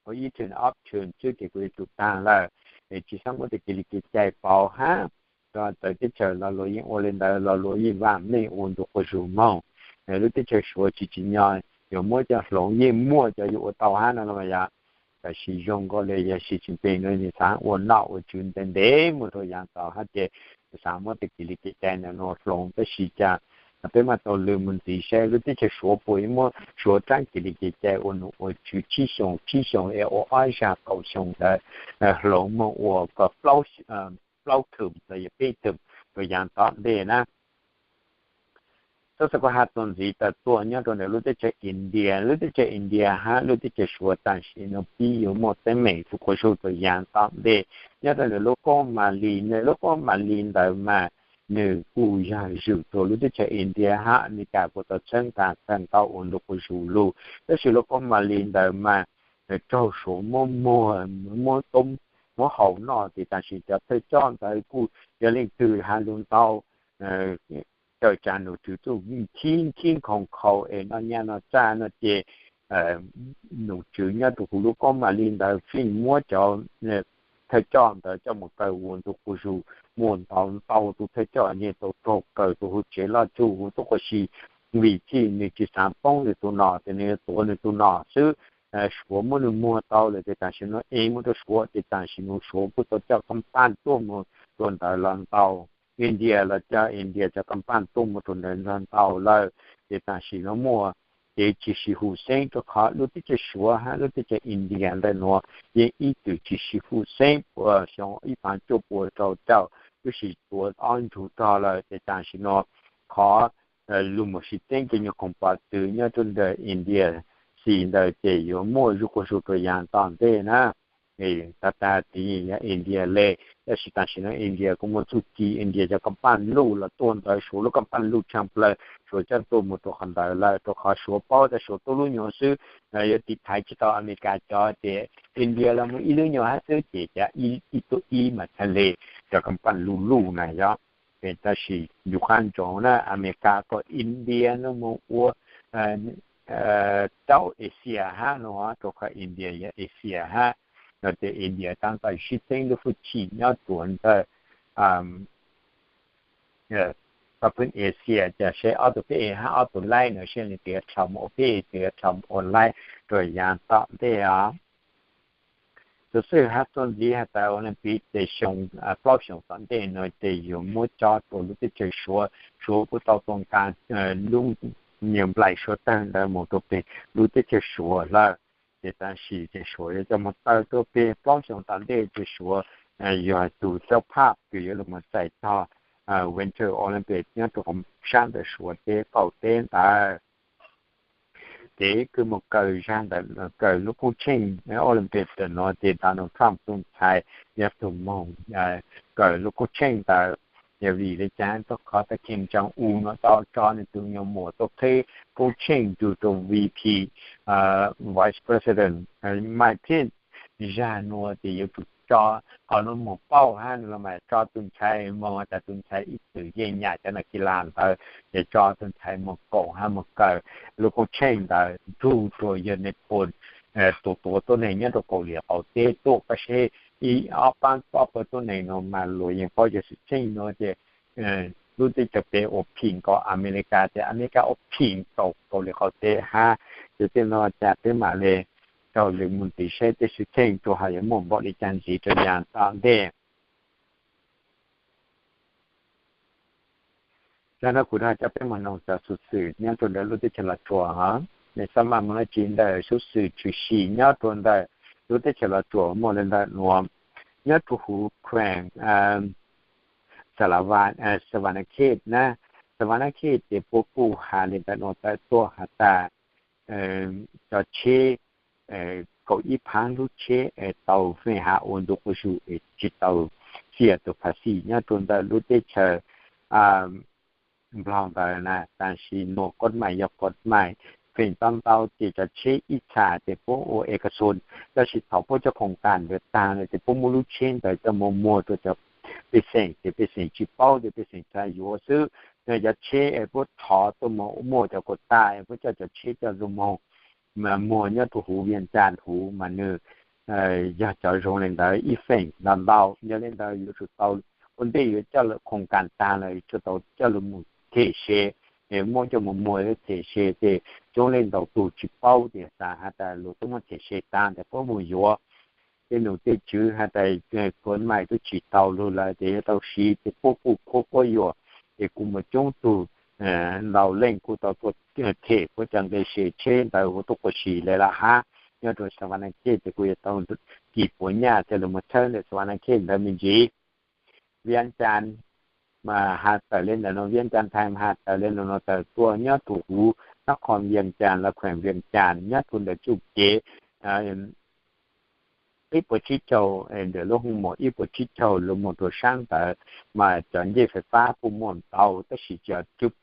ua ib thwm ob thwm xwb ces kuj yuav tsum taag lawm. Es tsis xaav muab tej kev li kev cai pauv hab txawv teb chaws los luag yeej ua li ntawd, los luag yeej vaam meej ua ntu quas zug moog. Lub teb chaws Suav tsis tsim nyog yuav muab cov hloov, yeej muaj cov yuav ua tau hab no los yog. Tab sis zoo nkaus li yog Xi Jinping no nwg xaav ua nom ua tswv ntev ntev mus rau yaav tom hab ces xaav muab tej kev li kev cai ntawm nuav hloov, tab sis cas peb maam tau lwm mus ntxiv seb lub teb chaws Suav puas yuav muab Suav rab kev li kev cai ua nom ua tswv tsib xyoos, tsib xyoos es ua ob zag kaum xyoo ntawd hloov moog ua kom plaub thwm los yog peb thwm rua yaav tom ntej na. Tab sis kuv has txuas ntxiv tawm tuaj nyob rau ntawm lub teb chaws India, lub teb chaws India hab lub teb chaws Suav tam sim no pib yuav muaj teeb meem rua quas zug rua yaav tom ntej. Nyob rau ntawm lub koob Mali, ntawm lub koob Mali ntawd mas nwg kuj yog zwm rua lub teb chaws India hab Amelikas kuj tau txhawb nqa tag ntau ua ntu quas zug lug. Tab sis lub koob Mali ntawd mas raug Suav muab muag, muab toob, muab haus noj ces tam sim cov thawj coj ntawd kuj Yog leej twg has lus ntau, raws tsav nom tswv txuj khib khib nkhaus nkhaus es noj nyab noj txag no ces nom tswv nyob rau huv lub koob mam li ntawd fij muab cov thawj coj ntawd coj mus kaw ua ntu quas zus. Muaj ntau ntau tus thawj coj yeej tau raug kaw rau huv tsev loj tsuj huv tub quas si. Vim txij nws tsis xav poob nws tus nom ces nws yuav tuav nws tus nom xwb. Suav muab nws muag tau lawm ces tam sim no es muab rau Suav ces tam sim no Suav kuj tau coj kam paj tuaj mus rau ntawd los ntau. India los coj India cov kam paj tuaj mus rau ntawd los ntau lawm. Ces tam sim no muaj kev tsis sib hum xeeb rau qhov lub teb chaws Suav hab lub teb chaws India ntawm nuav yeej ib txwm tsis sib hum xeeb puag xyoo ib phav cuaj puas rau caum, twb sis tuav ob ntsug rog lawm. Ces tam sim no qhov lug moog sib txeeb rua nyuag khoom pov txwv nyob rau ntawm India xis ntawd ces yuav muaj zuj quas zus rua yav tom ntej na. Tag tag tiv yog India le, tab sis tam sim no India kuj muaj txuj ci India cov kam paj luj los tuaj ntawd, Suav lub kam paj luj tshaaj plawg Suav coj tuaj mus rau qhov ntawd lawm, rau qhov Suav paub tas Suav tuab lub nyuas xwb yuav tiv thaiv tsis tau Amelikas cov, ces India los muaj ib lub nyuas hab xwb ces cov ib tuab ib mas txhaj le cov kam paj luj luj na yog. Ces tab sis yus qab ntsoov na Amelikas kom India no mus ua rau Asia hab no, rau qhov India yog Asia hab no ces India taab tom sib txeeb lub hwj chim nyob rua ntawm pab pwg Asia, ces seb ob tug peb hab ob tug laib no seb leej twg yuav rha mus ua peb, leej twg yuav rha mus ua laib rua yav tom ntej os. Xuv xwm hab tuaj ntxiv has tas Olympic ces xyoo plaub xyoo tom ntej no ces yuav muab tso rua lub teb chaws Suav. Suav kuj tau tuaj nqa lub nyuag nplaim Suav tawg ntawd mus rua peg lub teb chaws Suav lawm. Ces tab sis ces Suav yuav coj mus taw rua peg plaub xyoo tom ntej ces Suav yog tug coj phaj kws yuav lug mus txais tog Winter Olympic nyob rua sab ntawm Suav teb qaum teb ntawd. Ces kws mus kaw zag ntawm kaw lub koob tsheej Olympic ntawm nuav ces Donald Trump tus ntxhais yog tug moog kaw lub koob tsheej ntawd. Yog vim le caag? Rua qhov tas Kim Jong Un nuav tau tso nwg tug nyuag muam tuaj qheb koob tsheej tug rua VP, Vice President Mike Pence. Zag nuav ces yuav tsum tso, qhov nuav moog pauj hab nwg los mas tso tus ntxhais moog tas tus ntxhais ib txwm yeej nyam cov nam kis las ntawd, ces tso tus ntxhais moog kaum hab moog kaw lub koob tsheej ntawd nrug rua yog Nepal tus tuav tuab neeg nyob rua Kaus Lim qaum teb tuaj pab seb ib ob pab ob pawg tuab neeg nuav mas luas yeej paub cov xwm txheej nuav ces lub teb chaws pem ua phim nkaus Amelikas, ces Amelikas ua phim nkaus Kaus Lim qaum teb hab. Ces tej nuav cas peb mam le raug lwm mus ntxiv saib tej xwm txheej rua hab yuav muaj npaum le caag ntxiv rua yav tom ntej. Zag nuav kuv rov coj peb mus noog cov xuv xwm nyob rua ntawm lub teb chaws Los Tsuas hov. Nws xav mas mus nuav tsis ntawm xuv xwm tshwm sim nyob rua ntawm lub teb chaws Los Tsuas muaj le ntawm nuav. Nyob rua huv kheem Savanakhet na, Savanakhet ces puab kuj has le ntawm nuav tawm tuaj has tas cov tsheb kaum ib phav lub tsheb tau feem hav ua ntu quas zus es tsis tau txiaj tus phas xis nyob rua ntawm lub teb chaws Nplog ntawd na. Tam sim nuav koj maim yog koj maim feem tau ntau ces cov tsheb ib txha ces puab ua e ka xon, tab sis thaum puab cov khoom kas ntawd tag lawm ces puab muab lub tsheb ntawd coj mus muag rua cov pej xeem ces pej xeem tsis paub ces pej xeem txhaj yuav xwb. Cov tsheb es puab thov tuaj mus muaj cov kuas tas es puab coj cov tsheb coj lug moog muag nyob rua huv Vias Cas huv mas nws yog cov zoo le ntawd ib feem ntau ntau. Yog le ntawd yuav tsum tau ua ntej yuav coj lawm khoom kas tag lawm yuav tsum tau coj lug mus them se, muab coj mus muag them se ces coob leej ntau tug tsis paub tias xav has tas luas tuaj muab them se tag ntawd puab mus yuav. Tej num tej tswv has tas kuas maim twb tsis tau lug lawm ces yuav tau siv ces puab kuj khuab khuab yuam ces kuj muaj coob tug ntau leej kuj tau tuaj them puab cov nqe se tsheb ntawd huv tuab quas si le lawm hab. Nyob rua Savanakhet ces kuj yuav tau kis puas nyaj coj lug mus tshawb ntawm Savanakhet ntawd me ntsis. Vias Cas mas has tawm le ntawm nuav, Vias Cas Times has tawm le ntawm nuav tawm tuaj nyob rua huv nab qhov Vias Cas los kheem Vias Cas nyob rua ntawm txuj kev ib puas tsib caug, ntawm lub hoo mom ib puas tsib caug lug moog rua sab ntawd mas cov ncej fais fab kuj muaj ntau tab sis cov cub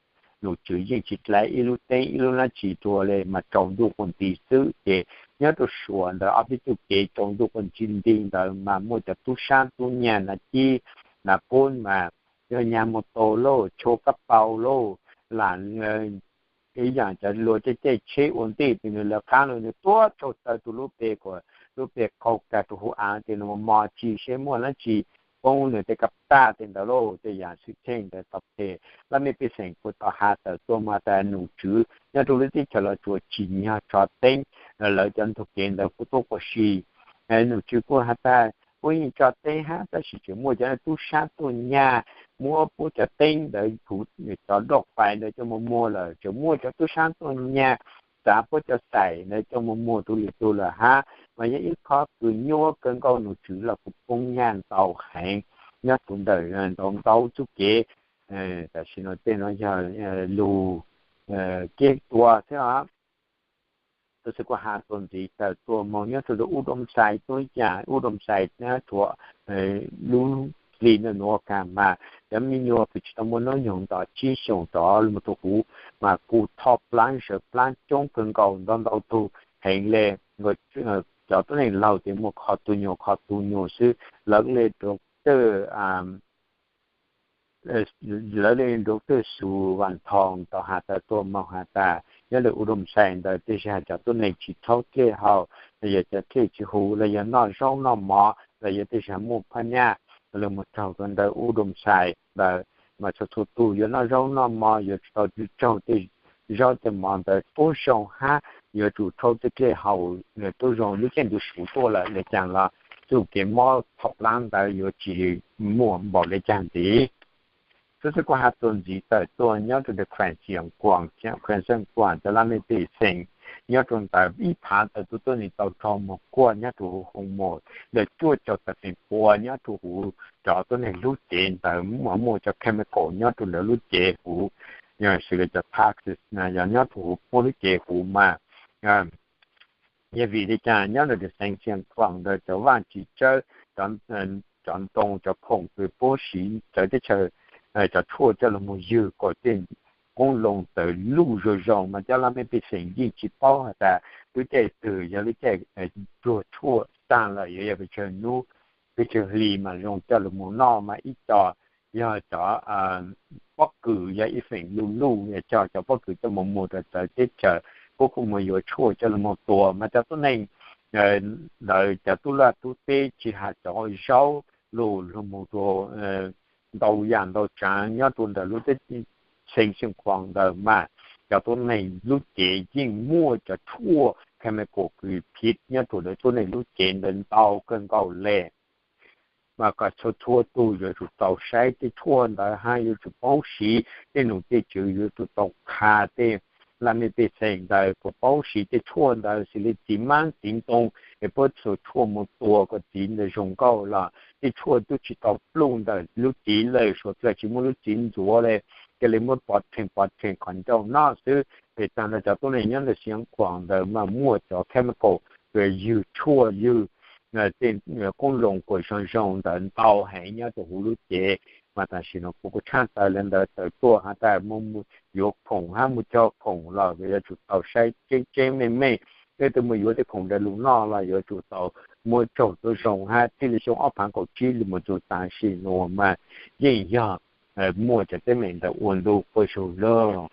num tswv yeej tsis dlai ib lub teeb ib lub dlaab tsi rua le mas tsaus ntuj quas nti xwb ces nyob rua Suav ntawd ob peb txuj kev tsaus ntuj quas nti ntawd mas muaj cov tub sab tub nyag nas cib na pub mas yog nyag mus tos lauj, tsho kab paus lauj, lam ib yam cov luag tej caij tsheb ua ntej tis nws lawv qab los nws tuaj tsaug taw rau lub peg, lub peg qau kag rau hauv av tis nws mos tsis seb muaj dab tsi poob nws tej kab taj tej ntawd lauj. Tej yam xwm txheej ntawd tau phem, laj mej pej xeem kuj tau has tawm tuaj mas tas num tswv nyob rau lub teb chaws Los Tsuas tsim nyog tso teeb, lawv cov ntug kev ntawd kuj tuaj ua si. Num tswv kuj has tas kuj yeej tso teeb hab tab sis tseem muaj cov tub sab tuaj nyag muab puab cov teeb ntawd, cov roj pais ntawd coj mus muag lawm, tseem muaj cov tub sab tuaj nyag txav puab cov xaim ntawd coj mus muag tus lwm tug lawm hab. Mas yog ib qho kws nyuaj kawg nkaus, num tswv los kuj poob nyaj ntau heev nyob rau ntawm ntau ntau txuj kev. Tam sim no tej no yog lug kev tua xwb os. Tab sis kuj has txuas ntxiv tawm tuaj moog nyob rau ub Doom Xais tuab yam, ub Doom Xais nyob rua lub hli ntawm nuav kag mas cov me nyuam kws tsis tau muaj noob nyoog nto tsib xyoos rov lug moog rua huv mas kuj thoj plaab zawv plaab coob kawg nkaus ntau ntau tug heev le. Cov tuab neeg laug tes muaj kho tug nyuag kho tug nyuag xwb. Lawv le rau tej lawv le rau tej Xus Vas Thoos tau has tawm tuaj moog has tas nyob rau ub Doom Xais ntawd tej zag cov tuab neeg tsis txhaub dlej haus, los yog cov dlej tsis huv, los yog noj zaub noj mov, los yog tej zag muaj phaj nyaj, lawv moog raug rau ntawm ub Doom Xais ntawd mas txhua txhua tug yuav noj zaub noj mov yuav tsum tau tsaug tej zaub tej mov ntawd tuab zoo hab yuav tsum txhaub tej dlej haus tuab zoo. Lub caij ntuj Xus tuaj lawm le caag los txuj kev mob thoj plaab ntawd yuav tsis muaj npaum le caag ntxiv. Tab sis kuj has txuas ntxiv tawm tuaj nyob rau ntawm Khees Xeem Kuam, Khees Xeem Kuam cov laj mej pej xeem nyob rau ntawd ib phav ntawd tub tuab neeg tau raug moog kuaj nyob rau huv Hoo Moo, lawv cuaj caug tawm feem pua nyob rau huv cov tuab neeg lub cev ntawd muaj muaj cov chemical nyob rau ntawd lub cev huv, xws li cov toxin yog nyob rau huv puab lub cev huv mas yog vim li cas nyob rau Khees Xeem Kuam ntawd cov vaaj tsis tsawb, cov ntoo cov khoom kws puab siv txawv teb chaws, cov tshuaj coj lug moog ywg kom tej qoob loo txawv luj zoo zoo mas cov laj mej pej xeem yeej tsis paub has tas lub caij twg yog lub caij pluag tshuaj taag lawm, yuav yog pes tsawg nub pes tsawg hli mas zoo coj lug moog noj mas ib co yog cov pob kws yog ib feem luj luj, yog coj cov pob kws coj moog muag rau txawv teb chaws, puab kuj moog yuav tshuaj coj lug moog tua mas cov tuab neeg ntawd cov tub laj tub teb tsis has cov zaub lug lug moog rua ntau yam ntau tsaav nyob rua ntawm lub teb Khees Xeem Kuam ntawd mas cov tuab neeg lub cev yeej muaj cov tshuaj chemical kws phiv nyob rua ntawm tuab neeg lub cev ntawd ntau kawg nkaus le. Mas kom txhua txhua tug yuav tsum tau saib tej tshuaj ntawd hab yuav tsum paub siv tej num tej tswv, yuav tsum tau qha tej laj mej pej xeem ntawd kom paub siv tej tshuaj ntawd xws li txiv maab txiv ntoo es puab txhua tshuaj moog tua kom txiv ntawd zoo nkauj los tej tshuaj tub tsis tau pluj ntawm lub txiv lawm, suav dlawg tsis muaj lub txiv ntxuav le, ca le muab pov rhees pov rhees qhov ncauj noj xwb. Pes txog ntawm cov tuab neeg nyob ntawm Xeem Kuam ntawd mas muaj cov chemical ywg tshuaj ywg tej qoob loo kuas zoo zoo ntawd ntau heev nyob rua huv lub cev. Mas tam sim no kuv kuj tshaaj tawm le ntawd tawm tuaj has tas muaj yuav khoom hab muaj cog khoom los yuav tsum tau saib tseeb tseeb meej meej. Leej twg muaj yuav tej khoom ntawd lug noj los yuav tsum tau muab tsaug tuab zoo hab txij li xyoo ob phav kaum tsib lug moog txug tam sim nuav mas yeej yog muaj cov teeb meem ntawd ua ntu quas zug lug.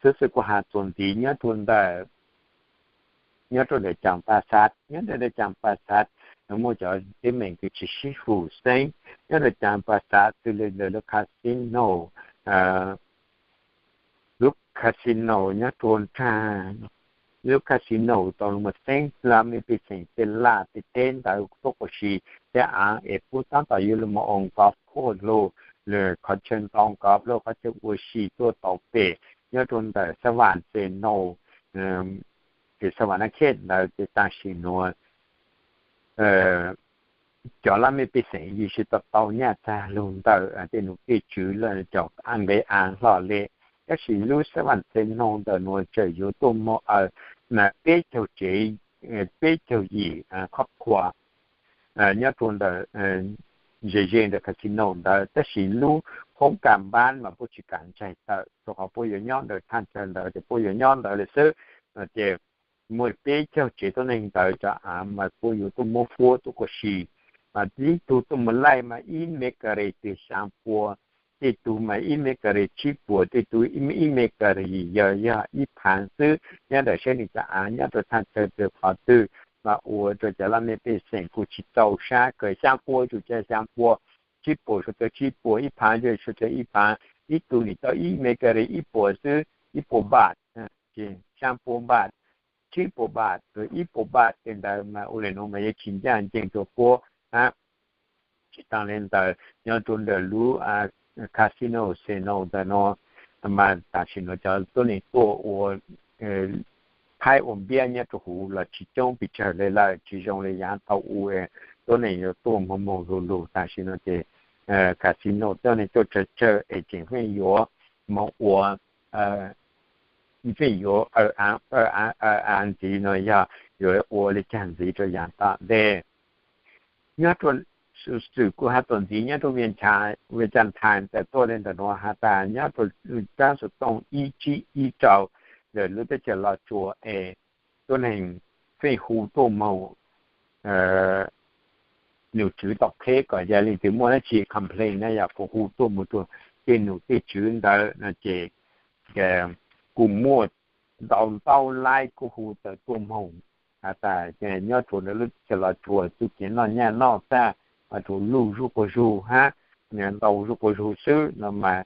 Xwb xwb kuv has txuas ntxiv nyob rua ntawm, nyob rua ntawm Caas Pas Xav, nyob rua ntawm Caas Pas Xav muaj cov teeb meem kws tsis sib hum xeeb nyob rua Caas Pas Xav xws li ntawm lub casino, lub casino nyob rua nraag, lub casino tau lug moog xeeb laj mej pej xeem tej laj tej teb ntawd tuaj ua si, tej aav es puab taab tom yuav lug moog oo kov quaj lug, lug qhov chaw ntoo kov lug qhov chaw ua si tuaj tau pem nyob rua ntawm Xav Vas Xes Nau, pem Xav Vas Nas Khej ntawd ces tam sim nuav cov laj mej pej xeem yeej sib tau tau nyaj txag lug ntawm tej num tej tswv lawm cov nqe aav hlo le. Tab sis lub Xav Vas Xes Nau ntawm nuav tseem yuav tuaj moog aws peb caug tsev, peb caug yim khob khua nyob rua ntawm ze ze ntawm casino ntawd, tab sis lub hoob kas npab mas puab tsis kam ntsaig tawm rua qhov puab yuav nyob ntawd, thaj chaw ntawd ces puab yuav nyob ntawd le xwb. Ces muaj peb caug tsev tuab neeg ntawd cov aav mas puab yuav tuaj muab huab tuaj ua si mas ib tug tuaj mus laij mas ib mev kas ris twb xyaa pua, tej tug mas ib mev kas ris tsib puas, tej tug ib mev kas ris yog yog ib phaav xwb. Nyob ntawm saib nws cov aav nyob rua thaaj chaw twg qhov twg mas ua rua cov laj mej pej xeem kuj tsis txaus sab kawg. Xyaa pua tsum ca xyaa pua, tsib puas tsum ca tsib puas, ib phaav tsum ca ib phaav, ib tug nim tau ib mev kas ris ib puas xwb, ib puas npaat, xyaa puas npaat, tsib puas npaat, ib puas npaat tej ntawd mas ua le nuav mas yeej tsis ncaaj nceeg rua puab hab. Tsis taag le ntawd, nyob rua ntawm lub casino Xeno ntawm nuav mas tam sim nuav cov tuab neeg tuaj ua thaib ua npiab nyob rua huv los tsis coob pes tsawg le lawm, tsis zoo le yaav thaum u tuab neeg yuav tuaj moog moog lug lug. Tam sim nuav ces casino tuab neeg tuaj tsawg tsawg es tseem feem yuav moog ua, feem yuav aw aav ntxiv nuav yog yuav ua le caag ntxiv rua yaav tom ntej. Nyob rua xwm kuj hab tuam ntxiv nyob rua Vias Cas Thais tawm tuaj le ntawm nuav has tas nyob rua tsaab xuv tooj ib tsib ib rau ntawm lub teb chaws Los Tsuas es tuab neeg feem hu tuaj moog num tswv tom qheb kom yog leej twg muaj dlaab tsi complain na yog kuj hu tuaj moog rua tej num tej tswv ntawd no ces kuj muaj ntau ntau laib kuj hu tawm tuaj moog has tas nyob rua ntawm lub teb chaws Los Tsuas txuj kev noj nyaj noj txag mas tsuas luj zuj quas zug hab ntau zuj quas zug xwb no mas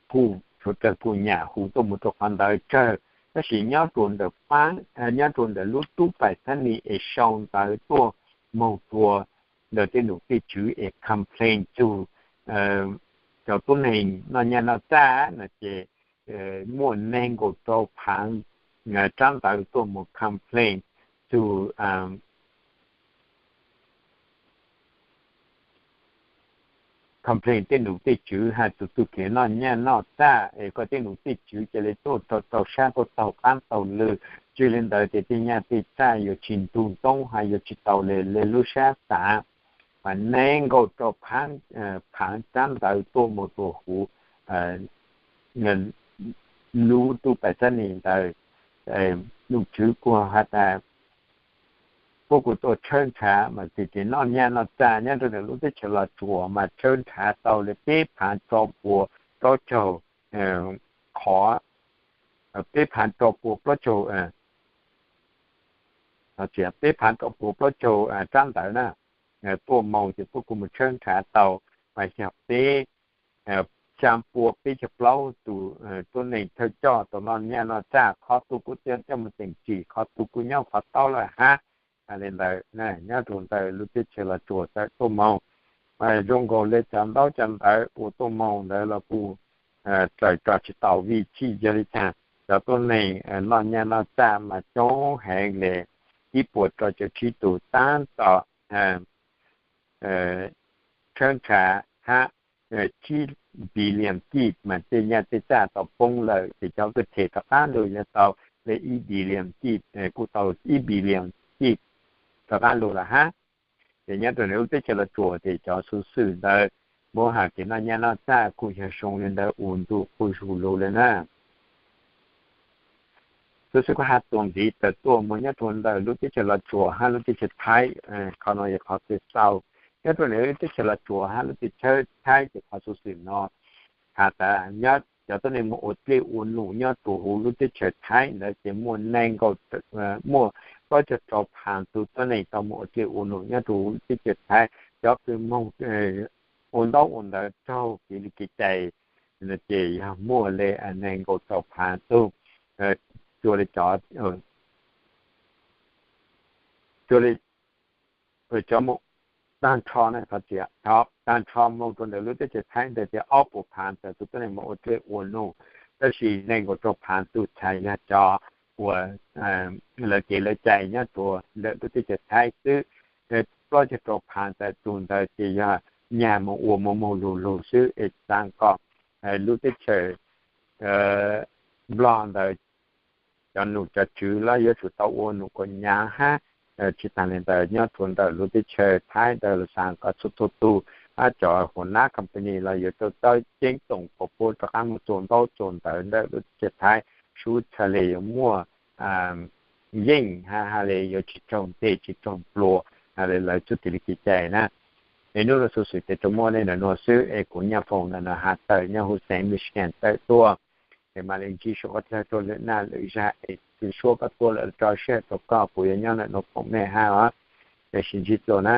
kuj suav dlawg kuj nyam hu tuaj moog rua qhov ntawd tsawg. Tab sis nyob rua ntawm paab, nyob rua ntawm lub tub pais thab nis es sau ntawv tuaj moog rua ntawm tej num tej tswv es complain txug cov tuab neeg noj nyaj noj txag no ces muaj neeg nkaum rau phaav tsaab ntawv tuaj moog complain txug complain tej num tej tswv has txug txuj kev noj nyaj noj txag es kom tej num tej tswv ca le tuaj rau rau sab tuaj taug qaab taug lw. Tsi le ntawd ces tej nyaj tej txag yuav tsis ntug ntoob has yuav tsis tau le le lub sab xaav. Mas neeg nkaum rau phaav tsaab ntawv tuaj moog rua huv lub tub pais thab nis ntawd. Num tswv kuj has tas puab kuj tuaj tshawb nrhav mas txuj kev noj nyaj noj txag nyob rua ntawm lub teb chaws Los Tsuas mas tshawb nrhav tau le peb phaav rau pua plaub caug qhov, peb phaav rau pua plaub caug, peb phaav rau pua plaub caug tsaab ntawv na tuaj moog ces puab kuj moog tshawb nrhav tau mas yog peb xyaa pua peb caug plaub tug tuab neeg thawj coj tau noj nyaj noj txag, qhov tug kuj coj moog teem tsim, qhov tug kuj nyob qhov taub lawm hab. Has le ntawd nyob rua ntawm lub teb chaws Los Tsuas tawm tuaj moog, zoo nkaus le cov ntaub cov ntawv ua tuaj moog ntawd los kuj tawm tso tsis tau vim tsi yog le caag. Cov tuab neeg noj nyaj noj txag mas coob heev le ib puas rau caum tsib tug, taab tom tshawb nrhav hab tsib billion kij mas tej nyaj tej txag tau poob lawm ces cov kws them rov qaab lug yog tau le ib billion kij, kuj tau ib billion kij rov qaab lug lawm hab. Ces nyob rua lub teb chaws Los Tsuas ces cov xuv xwm ntawd puab has kev noj nyaj noj txag kuj yog zoo le ntawd ua ntu quas zug lug le na. Xuv xwm kuj has tuam ntxiv tawm tuaj moog nyob rua ntawm lub teb chaws Los Tsuas hab lub teb chaws Thaib, qhov no yog qhov kws tau nyob rua ntawm lub teb chaws Los Tsuas hab lub teb chaws Thaib ces qhov xuv xwm no has tas nyob cov tuab neeg moog ua dlej ua num nyob rua huv lub teb chaws Thaib ntawd ces muaj neeg nkaum, muaj plaub caug rau phaav tug tuab neeg tau moog ua dlej ua num nyob rua huv lub teb chaws Thaib. Cov kws moog ua ntaub ua ntawv raug kev li kev cai no ces yog muaj le neeg nkaum rau phaav tug. Cuag le cov, cuag le cov moog taag nrho, taag nrho moog rua ntawm lub teb chaws Thaib ntawd ces ob puas phaav tug tuab neeg moog ua dlej ua num, tab sis neeg nkaum rau phaav tug txhais yog cov uas lawv kev lawv cai nyob rua ntawm lub teb chaws Thaib xwb. Plaub caug rau phaav tug ntawd ces yog nyag moog ua moog moog lug lug xwb es xaav kom lub teb chaws Nplog ntawd cov num cov tswv los yuav tsum tau ua num kom nyaav hab. Tsis taag le ntawd nyob rua ntawm lub teb chaws Thaib ntawd los xaav kom txhua txhua tug hab cov huam nab company los yuav tau txawj ceeb toom kom puab rov qaab moog txua ntaub txua ntawv ntawm lub teb chaws Thaib, sub txhaj le yuav muaj yeej hab has le yuav tsis raug nteg tsis raug nplua has le lawv txuj kev li kev cai na. Es nub nuav xuv xwm tes rua muaj le ntawm nuav xwb es kuv Nyaj Foom ntawm nuav has tawm nyob huv xeev Michigan tawm tuaj. Es mam le ntsib suav qhov chaw rua lwm naj lwm zag es tsi suav koj tuaj lawm rua sij hawm rua koj kuv yuav nyob ntawm nuav koom mej hab os. Es sis ntsib dlua na.